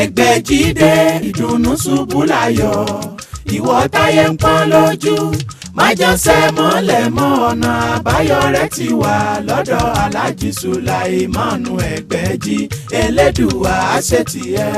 Ẹgbẹ́jídé ìdùnnú ṣubú láyọ̀, ìwọ táyé ń pọ́n lójú, májànsẹ́ mọ́lẹ̀ mọ́, ọ̀nà àbáyọ rẹ̀ ti wà lọ́dọ̀ Aláàjì Sùláìmánu Ẹgbẹ́jí. Elédùwà àṣetìẹ́.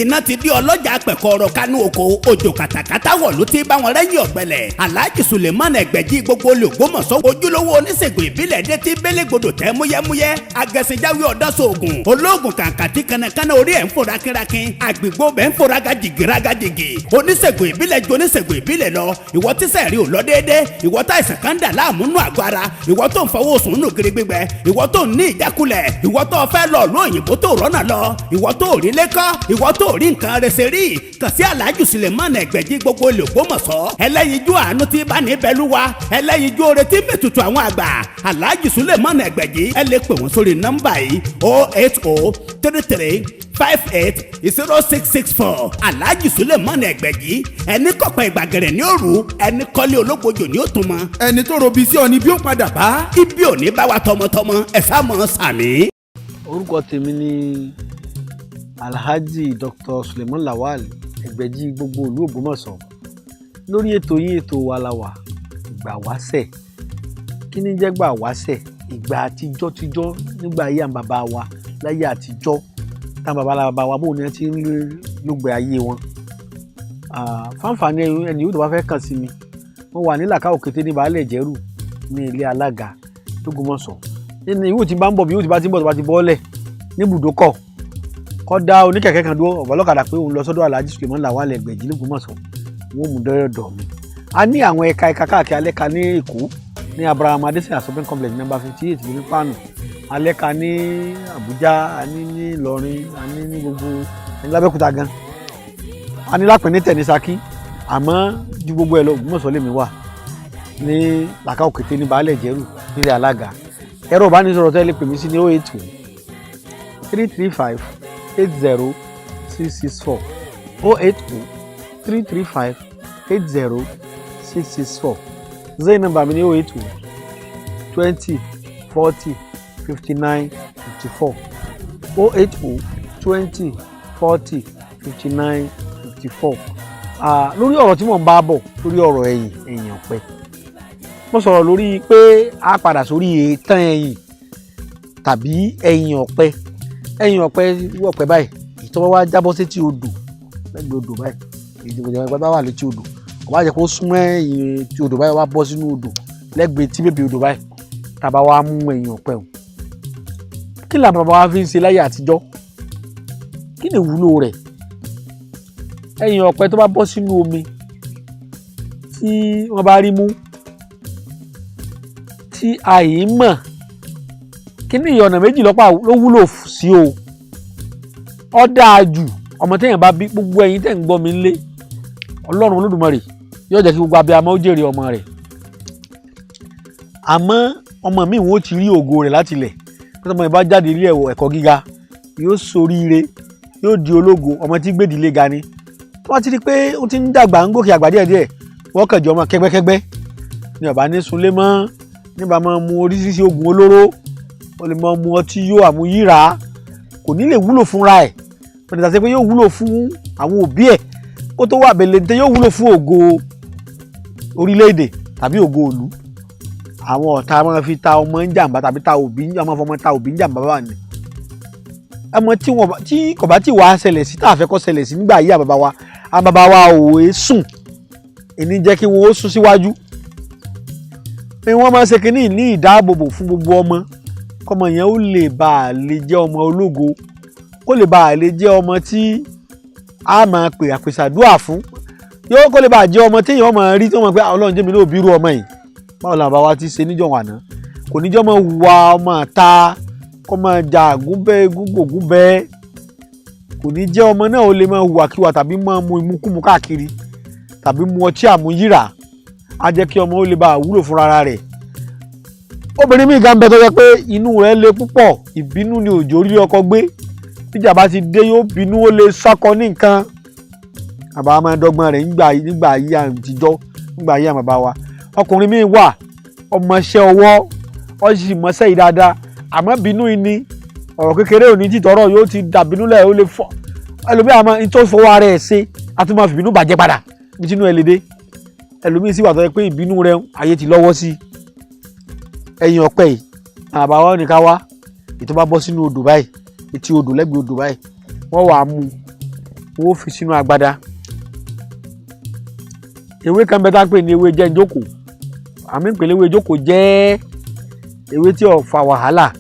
Iná ti di ọlọ́jà pẹ̀kọ́rọ̀ kánú oko, òjò kàtàkàtà wọ̀ ló ti bá wọn rẹ́yìn ọ̀gbẹ́lẹ̀. Alhaji Suleiman Ẹgbẹ̀jì gbogbo olùgbòmọ̀sọ́, ojúlówó oníṣègùn ìbílẹ̀ dé tí bélégbodò tẹ́ múyẹ́múyẹ́, agẹ̀sìnjáwé ọ̀dọ́sọ̀ọ̀gùn olóògùn kàǹkàtì, kànnàkànnà orí ẹ̀ ń fò rákínrákín, àgbègbè bẹ́ẹ̀ ń fò rágàjìgì rágàjìgì. Oníṣègùn ìbílẹ̀ ju oníṣègùn ìbílẹ̀ lọ. Ìwọ tíṣẹ̀ rí ò lọ déédé, ìwọ tá ìsàn kan dà láàmú nù àgọ́ ara, ìwọ tó ń fọwọ́ sùn nù kiri gbígbẹ, ìwọ tó ń ní ìjákulẹ̀, ìwọ tó fẹ́ lọ lóyìnbó tó rọ́nà lọ, ìwọ tó rí lẹ́kọ́, ìwọ tó rí nǹkan rẹsẹ̀ rí, kàn sí Alhaji Suleiman Ẹgbẹ̀jì gbogbo olùgbòmọ̀sọ́, ẹlẹ́yinjú àánú tí bá ní bẹ́lúwa, ẹlẹ́yinjú oore tí mẹ́tutù àwọn àgbà. Alhaji Suleiman Ẹgbẹ̀jì, ẹ lè pè wọ́n sórí nọ́mbà yìí: 08033580664. Alhaji Suleiman Ẹgbẹ̀jì, ẹni kọ̀pẹ́ ìgbàgẹ̀rẹ̀ ní òru, ẹni kọ́lé ológbojò ní òtún mọ́. Ẹni tó robi sí ọ ni bí ó padà bá. Ibi ò ní bá wa tọmọtọmọ, ẹ sá mọ́ sàmì. Orúkọ tèmi ni Alhaji Dr. Suleiman Lawal Ẹgbẹ̀jì gbogbo ìlú Ògbómọ̀ṣọ́. Lórí ètò yín, ètò wa la wà, Ìgbà Wáṣẹ̀. Kí ni jẹ́ gbà wáṣẹ̀? Ìgbà àtijọ́ tíjọ́, nígbà ayé àwọn bàbá wa, láyé àtijọ́ táwọn bàbá bàbá wa, bóun ni wọ́n ti ń lògbé ayé wọn. Fáǹfààní ẹni yóò tó bá fẹ́ kàn sí mi, mo wà ní Làkà Òkété ní Baálẹ̀ Jẹ́rù, ní ilé alága l'Ógbómọ̀ṣọ́. Nínú ìwò tí bá ń bọ̀, bí ìwò tí bá ti ń bọ̀, tó bá ti bọ́ọ̀lẹ̀ ní ibùdókọ̀, kọ́ dá oníkẹ̀kẹ́ kan dúró, ọ̀bọ̀lọ́kadà, pé òun lọ sọ́dọ̀ Alhaji Suleiman Lawal Ẹgbẹ̀jì l'Ógbómọ̀ṣọ́, wọ́n mú dọ́dọ̀ mi. A ní àwọn ẹ̀ka ẹ̀ka káàkiri. Alẹ́ka ní Èkó, ní Abraham Adesina Shopping Complex, number 58 ní Pàánù. Alẹ́ka ní Àbújá, a ní ní Ìlọrin, a ní ní gbogbo ní Lábẹ́òkúta gan, a ní lápẹ̀ ní tẹ̀ ní Ṣakí. Àmọ́ ju gbogbo ẹ̀ lọ, Ògbómọ̀ṣọ́ lèmi wà, ní Làkà Òkété ní Baálẹ̀ Jẹ́rù, nílẹ̀ alága. Ẹ̀rọ ìbánisọ̀rọ̀ tẹ́lẹ̀ pè mí sí ní 08033580664, 08033580664. Zain number mi ní 08020405954, 08020405954. Lórí ọ̀rọ̀ tí mò ń bá bọ̀, lórí ọ̀rọ̀ ẹ̀yìn, ẹ̀yìn ọ̀pẹ, mo sọ̀rọ̀ lórí pé a padà sórí èétán ẹ̀yìn tàbí ẹ̀yìn ọ̀pẹ. Ẹ̀yìn ọ̀pẹ, ọ̀pẹ báyìí, ìtọ́ wá jábọ́ sétí odò, lẹ́gbẹ̀ẹ́ odò báyìí, ìdìbò ìjọba bá wà létí odò, kò bá jẹ́ kó súnmọ́ ẹ̀yìn tí odò báyìí, wá bọ́ sínú odò lẹ́gbẹ̀ẹ́ tí bèbè odò báyìí, tàbá wá mú ẹ̀yìn ọ̀pẹ o, kí làwọn bàbá wa fi ń ṣe láyé àtijọ́? Kí ni ìwúlò rẹ̀? Ẹ̀yìn ọ̀pẹ tó bá bọ́ sínú omi tí wọ́n bá rí mú, tí a yìí mọ̀ kí ní, ọ̀nà méjì lọ́pàá ló wúlò sí o. Ó dáa jù ọmọ téèyàn bá bí. Gbogbo ẹ̀yin tẹ́ ń gbọ́ mi ńlé, Ọlọ́run Olódùmarè yóò jẹ́ kí gbogbo abiyamọ ó jèrè ọmọ rẹ̀. Àmọ́ ọmọ mi, wọ́n ti rí ògo rẹ̀ láti ilẹ̀ pé ọmọ yẹn bá jáde ilé ẹ̀kọ́ gíga, yóò ṣoríire, yóò di ológo, ọmọ tí gbèdìlé ga ni. Tó bá ti rí pé ó ti ń dàgbà, ń gòkè àgbà díẹ̀díẹ̀, wọ́n kàn jọ ọmọ kẹ́gbẹ́kẹ́gbẹ́ ní ọ̀bá ní sunlé mọ́, níbà máa mu oríṣiríṣi oògùn olóró, ó lè máa mu ọtí yó àmuyíra, kò ní lè wúlò fúnra ẹ̀, kò ní tàṣe pé yóò wúlò fún àwọn òbí ẹ̀, kó tó wà bẹ̀lẹ̀ ní yóò wúlò fún ògo orílẹ̀-èdè tàbí ògo ìlú. Àwọn ọ̀tá máa fi ta ọmọ ń jàǹbá tàbí ta òbí, ọmọ fọmọ ta òbí ń jàǹbá bá ní ọmọ tí wọn tí kò bá tí wàá ṣẹlẹ̀ sí, tá a fẹ́ kó ṣẹlẹ̀ sí nígbà yí. Àbàbà wa, àwọn bàbá wa ò é sùn, ìní jẹ́ kí wọ́n ó sún síwájú pé wọ́n máa ń ṣe kínní ní ìdáàbòbò fún gbogbo ọmọ, kọ́mọ yẹn ó lè bá a lè jẹ́ ọmọ ológo, kó lè bá a lè jẹ́ ọmọ tí a máa pè àpèsàdúà fún, yóò kó lè bá a jẹ́ ọmọ téèyàn máa rí tí wọ́n máa pé, "Ọlọ́run jẹ́ mi ní òbí irú ọmọ yìí." Báwo làwọn bàbá wa ti ṣe níjọ́ àná? Kò ní jọ́ mọ́ wà ọmọ ta kó máa jà gúnbẹ́ gúngògúnbẹ́, kò ní jẹ́ ọmọ náà ó lè máa hùwàkiwà tàbí máa mu ìmukúmu káàkiri tàbí mu ọtí àmuyíra. Á jẹ́ kí ọmọ ó lè bá a wúlò fúnra rẹ̀. Obìnrin míì gan bẹ tó jẹ́ pé inú rẹ̀ le púpọ̀, ìbínú ni òjò rí ọkọ gbé. Bíjà bá ti dé, yóò bínú, ó lè sọkọ ní nǹkan. Bàbá máa ń dọ́gbọ́n rẹ̀ nígbà ayé àtijọ́, nígbà ayé àwọn bàbá wa. Ọkùnrin míì wà, ọmọọṣẹ́ ọwọ́, ó sì mọṣẹ́ yìí dáadáa, àmọ́ bínú yìí ni ọ̀rọ̀ kékeré ò ní tìtọ́rọ̀, yóò ti dàbínú lẹ̀, ó lè fọ́. Ẹlòmíì àmọ́ ní tó fọwọ́ ara ẹ̀ ṣe a tún máa fi ìbínú bàjẹ́ padà bí tinú ẹ lè dé. Ẹlòmíì sì wà tó yẹ pé ìbínú rẹ̀ ayé ti lọ́wọ́ sí. Ẹ̀yìn ọ̀pẹ yìí àbá wa ní ká wá ètò bá bọ́ sínú odò báyìí, etí odò, lẹ́gbẹ̀ẹ́ odò báyìí, wọ́n wàá mú wọ́n fi sínú agbada. Ewé kan bẹ tá a pè ní ewé jẹ́njókòó, àmì ìpele ewé jókòó jẹ́ ewé tí ò fa wàhálà,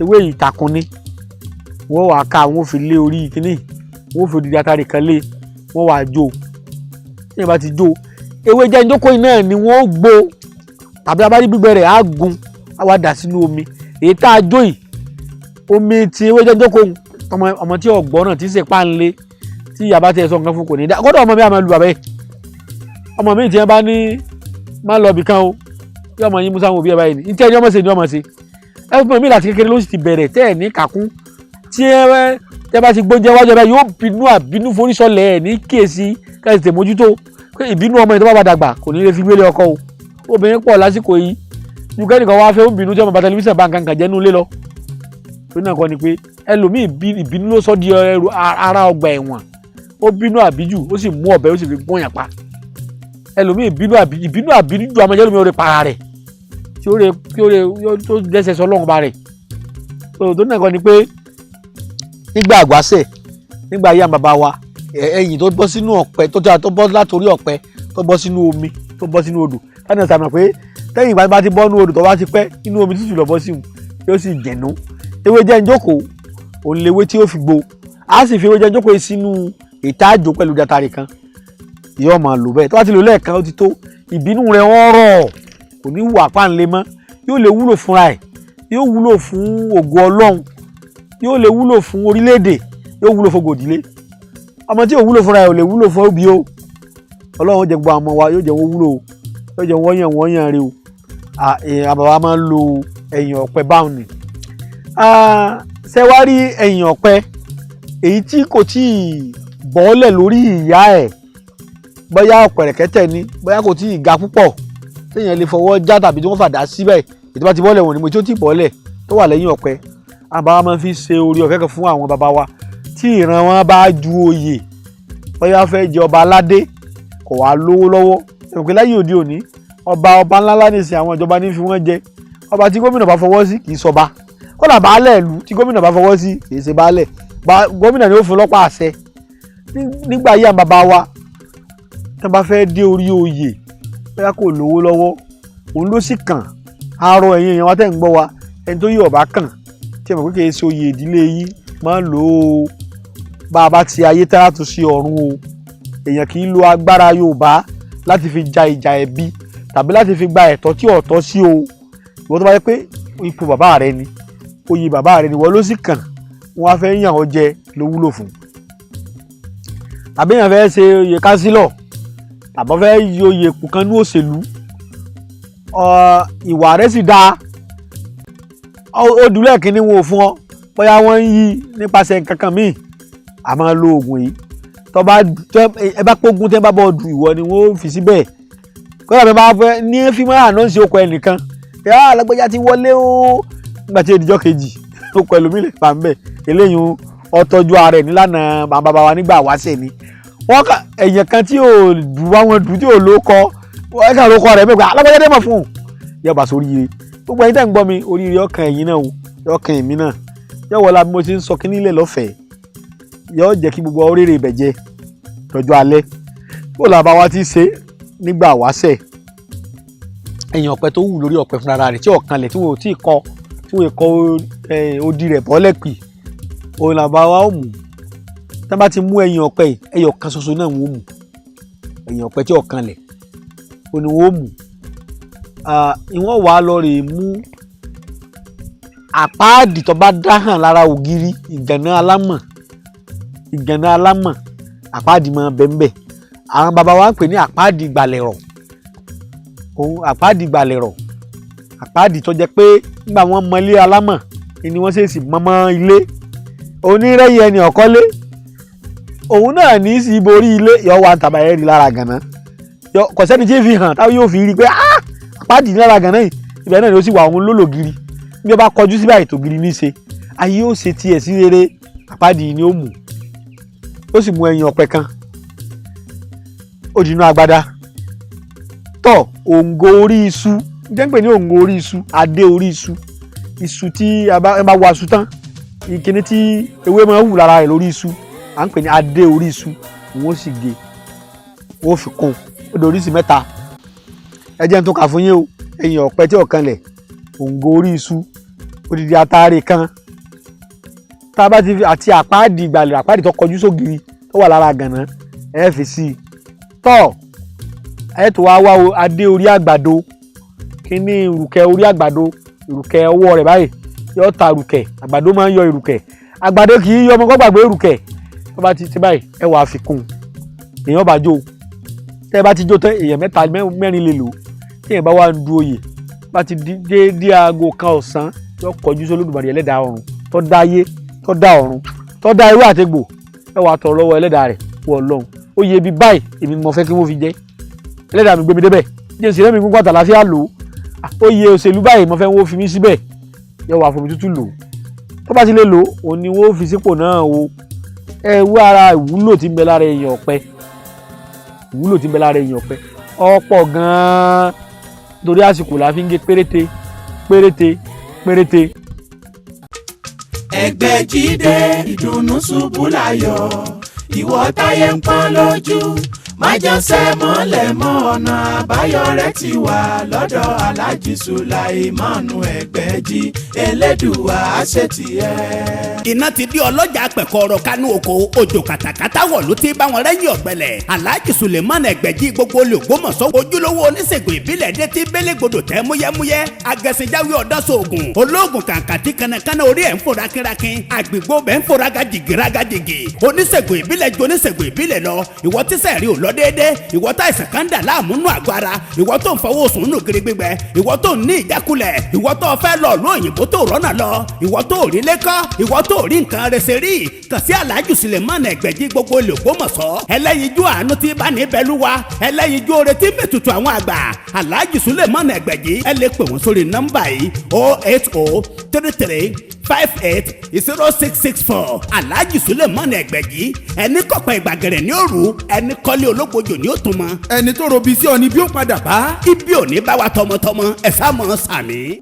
ewé ìtàkùn ni. Wọ́n wàá ká, wọ́n fi lé orí kínní, wọ́n fi odidi atare kan lé, wọ́n wàá jó. Tí yẹn bá ti jó, ewé jẹ́njókòó yìí náà ni wọ́n gbó, tàbí abárí gbígbẹ rẹ̀ á gun, á wá dà sínú omi èyí tá a jó yìí. Omi tí ewé jẹ́njókòó, ọmọ tí ọ̀gbọ́n náà ti ń ṣe páńlé, tí ìyá bá tiẹ̀ sọ nǹkan fún kò ní dá. Kódà ọmọ mi àmọ́ lu bàbá yìí. Ọmọ mi tí wọ́n bá ní má lọ ibì kan o, bí ọmọ yín musa wọn òbí ẹ báyìí ní ní tí ẹni ọmọ ṣe ni ọmọ ṣe. Ẹ fún mi láti kékeré ló sì ti bẹ̀rẹ̀ tẹ́ ẹ̀ ní kàkún. Tí ẹ tẹ́ bá ti gbóúnjẹ wájú ẹ báyìí, yóò bínú àbínú forísọlẹ̀ ẹ̀ ní kíyèsí káyọ̀ tètè mójútó pé ìbínú ọmọ yìí tó bá bá dàgbà kò ní lè fi gbélé ọkọ o. Obìnrin pọ̀ lásìkò yìí ju kẹ́nìkan wá fẹ́ ó bínú tí ọmọ bá tẹlifíṣàn bá nǹkan kan jẹ́ nínú ilé lọ. Torí náà kọ́ ni pé ẹlòmíì ìbínú ló sọ di ẹrù ara ọgbà ẹ̀wọ̀n. Ó bínú àbíjù, ó sì mú ọ̀bẹ, ó sì fi gún yàn pa. Ẹlòmíì ìbínú àbínú ju àmọ́jẹ́ lómi ó rè para rẹ̀ tí ó rè tí ó rè tó dẹ́sẹ̀ sọ lọ́wọ́n ba rẹ̀. Tó náà kọ́ ni pé nígbà àgbàṣẹ̀, nígbà ayé àwọn bàbá wa, ẹyìn tó bọ́ sínú ọ̀pẹ, tó bọ́ látòrí ọ̀pẹ, tó bọ́ sínú omi, tó bọ́ sínú odò, táwọn ọ̀sán mọ̀ pé tẹ́yìn ìgbà bá ti bọ́ nínú odò, tó bá ti pẹ́ inú omi tútù lọ bọ́ sí òun, yóò sì jẹ̀nú. Ewé jẹ́ njókòó òun lewé tí ó fi gbó. A sì fi ewé jẹ́ njókòó sínú ìtaàjò pẹ̀lú jatari kan, yóò máa lò bẹ́ẹ̀. Tó bá ti lò lẹ́ẹ̀kan, ó ti tó. Ìbínú rẹ̀ wọ́n rọ̀, kò ní wù àpáǹlé mọ́. Yóò lè wúlò fúnra ẹ̀, yóò wúlò fún ògo Ọlọ́run, yóò lè wúlò fún orílẹ̀-èdè, yóò wúlò fún ògòdìlé. Ọmọ tí ò wúlò fúnra ẹ̀ ò lè wúlò fún òbí o. Ọlọ́run ó jẹ́ gbogbo àwọn ọmọ wa, yóò jẹ́ wọ́n wúlò o, yóò jẹ́ wọ́n yàn wọ́n yàn rí o. Àwọn bàbá máa ń lo ẹ̀yìn ọ̀pẹ báwọn ni. Ṣé wá rí ẹ̀yìn ọ̀pẹ èyí tí kò tí ì bọ́ọ̀lẹ̀ lórí ìyá ẹ̀, bóyá ọ̀pẹ̀rẹ̀kẹ́tẹ̀ ni, bóyá kò tí ì ga púpọ̀ téèyàn lè fọwọ́ já tàbí tí wọ́n fàdá síbẹ̀, ètò bá ti bọ́ọ̀lẹ̀ wọ̀n ni mo tí ó ti bọ́ọ̀lẹ̀ tó wà lẹ́yìn ọ̀pẹ, àwọn bàbá máa ń fi ṣe orí ọ̀fẹ́ kan fún àwọn bàbá wa tí ìran wọn bá ju oyè, bóyá fẹ́ jẹ ọba aládé, kò wá lówó lọ́wọ́. Ẹ̀rọ pé láyé òde òní, ọba ńláńlá nìsín, àwọn ìjọba ní fi wọ́n jẹ. Ọba tí gómìnà bá fọwọ́ sí kì í sọba. Kódà baálẹ̀ ìlú tí gómìnà bá fọwọ́ sí kì í ṣe baálẹ̀. Gómìnà ni ó fún lọ́pàá àṣẹ. Nígbà yí àwọn bàbá wa tí wọ́n bá fẹ́ dé orí oyè, bóyá kò lówó lọ́wọ́, òun ló sì kàn. Arọ ẹ̀yin èèyàn wa tẹ̀ ń gbọ́ wa, ẹni tó yí ọba kàn tí ẹ mọ̀ pé kì í ṣe oyè ìdílé yín, máa ń lò ó. Bá a bá ti ayé tá a tún sí ọ̀run o. Èèyàn kì í lo agbára Yorùbá láti fi ja ìjà ẹ̀bi tàbí láti fi gba ẹ̀tọ́ tí ọ̀tọ́ sí o. Ìwọ tó bá yẹ pé ipò bàbá rẹ ni, oyè bàbá rẹ ni, ìwọ ló sì kàn, wọn á fẹ́ yàn ọ́ jẹ ló wúlò fún. Tàbí èèyàn fẹ́ ṣe oyè kánsílọ̀, tàbí fẹ́ yí oyè ipò kan ní òṣèlú, ìwà rẹ sì dáa, ó dúlẹ̀ kínní wọn ò fún ọ, bóyá wọ́n ń yí nípasẹ̀ nǹkan kan míì, a máa lo oògùn yìí. Tó bá ẹ bá pógun tẹ́ bá bọ̀ dù, ìwọ ni wọ́n fi síbẹ̀. Kódà bí wọ́n bá fẹ́ ní fíìmù ànáǹsì okọ̀ ẹnìkan, yà á lágbájá ti wọlé o, nígbà tí èdìjọ́ kejì okọ̀ ẹlòmíì lè pa ń bẹ̀. Eléyìí ọtọ́jú ara ẹ̀ nílànà bàbá wa nígbà wáṣẹ̀ ni. Wọ́n kà èèyàn kan tí ò dù wá wọn dù tí ò ló kọ ẹ kàn ló kọ rẹ̀ mẹ́gbàá alágbájá dé mọ̀ fún un, yóò bá sórí ire. Gbogbo ẹ̀yin tẹ́ ń gbọ́ mi, oríire ọkàn ẹ̀yin náà o, ọkàn èmi náà. Yóò wọlé bí mo ti ń sọ kíní ilẹ̀ lọ́fẹ̀ẹ́, yóò jẹ́ kí gbogbo oríire ibẹ̀ jẹ lọ́jọ́ alẹ́. Bó la bá wa ti ṣe nígbà wáṣẹ̀, ẹ̀yìn ọ̀pẹ tó wù lórí ọ̀pẹ fúnra rẹ̀ tí ọ̀kan lẹ̀, tí wọn ò tí ì kọ, tí wọn kọ odi rẹ̀ bọ́lẹ̀ pì, òun là bá wa ó mú. Tí wọ́n bá ti mú ẹ̀yìn ọ̀pẹ yìí, ẹyọ kan ṣoṣo náà wọ́n mú. Ẹ̀yìn ọ̀pẹ tí ọ̀kan lẹ̀, òun ni wọ́n mú. Ìwọ̀n wàá lọ rè mú àpáàdì tó bá dá hàn lára ògiri, ìgànná alámọ̀, ìgànná alámọ̀, àpáàdì máa bẹ́ńbẹ́. Àwọn bàbá wa ń pè ní àpáàdì ìgbàlẹ̀rọ̀. Òun àpáàdì ìgbàlẹ̀rọ̀, àpáàdì tó jẹ́ pé nígbà wọ́n mọ ilé alámọ̀ ni wọ́n ṣèṣì mọ́mọ́ ilé onírẹ́yìn ẹni ọ̀kọ́lé, òun náà ní í sì borí ilé yọ wá tàbá ẹ̀ rí lára gànà. Kò sẹ́ni tí ì fi hàn táwọn yóò fi rí i pé àpáàdì ní lára gànà yìí. Ibẹ̀ náà ni ó sì wà, òun lólògiri bí ó bá kọjú sí báyìí, tògiri ní í ṣe ayé ó ṣe tiẹ̀ sí rere. Àpáàdì ni ó mú. Ó sì mú ẹyin ọ̀pẹ kan, ó dínú agbada tọ òǹgò orí iṣu. Jẹ́ ń pè ní òǹgò orí iṣu, adé orí iṣu, iṣu tí a bá wọ aṣu tán, ìkíní tí ewé máa ń wù lára rẹ̀ lórí iṣu, à ń pè ní adé orí iṣu. Wọ́n sì gé, wọ́n fi kún, ó di oríṣi mẹ́ta. Ẹ jẹ́ n tó kà fún yín o. Ẹ̀yìn ọ̀pẹ tí ọ̀kan lẹ̀, òǹgò orí iṣu, odidi ataare kan tá a bá ti fi àti àpáàdì ìgbàlẹ̀, àpáàdì tó kọjú sógiri tó wà lára gànà, ẹ fi sí i tọ́. Ẹ tó wá wá adé orí àgbàdo, kíní ìrùkẹ̀ orí àgbàdo, ìrùkẹ̀ ọwọ́ rẹ̀ báyìí yọ ta ìrùkẹ̀. Àgbàdo máa ń yọ ìrùkẹ̀, àgbàdo kì í yọ ọmọ kó gbàgbé ìrùkẹ̀. Tó bá ti ti báyìí, ẹ wàá fi kún un. Èèyàn bá jó, tẹ́ ẹ bá ti jó tán, èèyàn mẹ́ta mẹ́rin lè lò. Tí èèyàn bá wà ń du oyè, bá ti dé dé aago 1 ọ̀sán, yọ kọjú sí Olódùmarè ẹlẹ́dàá ọ̀run tó dá ayé, tó dá ọ̀run, tó dá ewé àtegbò. Ẹ wàá tọrọ lọ́wọ́ ẹlẹ́dàá rẹ̀ wọ Ọlọ́run, oyè ibi báyìí èmi ni mo fẹ́ kí wọ́n fi jẹ́. Ẹlẹ́dàá mi gbé mi débẹ̀, jẹ́ sì rẹ́mi gbogbo àtàlàfíà lò ó. Oyè òṣèlú báyìí mo fẹ́ wọ́n fi mí síbẹ̀. Yọ wà fomi tútù lò ó. Tó bá ti lè lò ó, òun ni wọ́n fi sípò náà o. Ẹ wú ara ìwúlò tí ń bẹ lára èèyàn ọ̀pẹ, ìwúlò tí ń bẹ lára èèyàn ọ̀pẹ ọ̀pọ̀ gan-an, torí àsìkò la fi ń gé péréte péréte péréte. Ẹgbẹ́jídé ìdùnnú ṣubú láyọ̀, ìwọ táyé ń pọ́n lójú, májọsẹ́ mọ́lẹ̀ mọ́, ọ̀nà àbáyọ rẹ̀ ti wà lọ́dọ̀ Aláàjì Sùláìmánu Ẹgbẹ́jí. Elédùwà àṣetìẹ́. Iná ti di ọlọ́jà pẹ̀kọ́rọ̀ kánú oko, òjò kàtàkàtà wọ̀lú tí bá wọn rẹ́yìn ọ̀gbẹ́lẹ̀. Alhaji Suleiman Ẹgbẹ̀jì gbogbo olùgbòmọ̀sọ́, ojúlówó oníṣègùn ìbílẹ̀ dé tí bélégbodò tẹ́ múyẹ́múyẹ́, agẹ̀sìnjáwé ọ̀dọ́sọ̀ọ̀gùn olóògùn kàǹkà tí kanakana orí ẹ̀ ń fò rákínrákín, àgbègbè bẹ́ẹ̀ ń fò rágàjìgì rágàjìgì. Oníṣègùn ìbílẹ̀ ju oníṣègùn ìbílẹ̀ lọ. Ìwọ tíṣẹ̀ rí ò lọ déédé, ìwọ tá ìsàn kan dà láàmú nù àgọ́ ara, ìwọ tó ń fọwọ́ sùn nù kiri gbígbẹ, ìwọ tó ń ní ìjákulẹ̀, ìwọ tó fẹ́ lọ ló òyìnbó tó rọ́nà lọ, ìwọ tó rí lẹ́kọ́, ìwọ tó rí nǹkan rẹsẹ̀ rí, kàn sí Alhaji Suleiman Ẹgbẹ̀jì gbogbo olùgbòmọ̀sọ́, ẹlẹ́yinjú àánú tí bá ní bẹ́lúwa, ẹlẹ́yinjú oore tí mẹ́tutù àwọn àgbà. Alhaji Suleiman Ẹgbẹ̀jì, ẹ lè pè wọ́n sórí nọ́mbà yìí: 08033580664. Alhaji Suleiman Ẹgbẹ̀jì, ẹni kọ̀pẹ́ ìgbàgẹ̀rẹ̀ ní òru, ẹni kọ́lé ológbojò ní òtún mọ́. Ẹni tó robi sí ọ ni bí ó padà bá. Ibi ò ní bá wa tọmọtọmọ, ẹ sá mọ́ sàmì.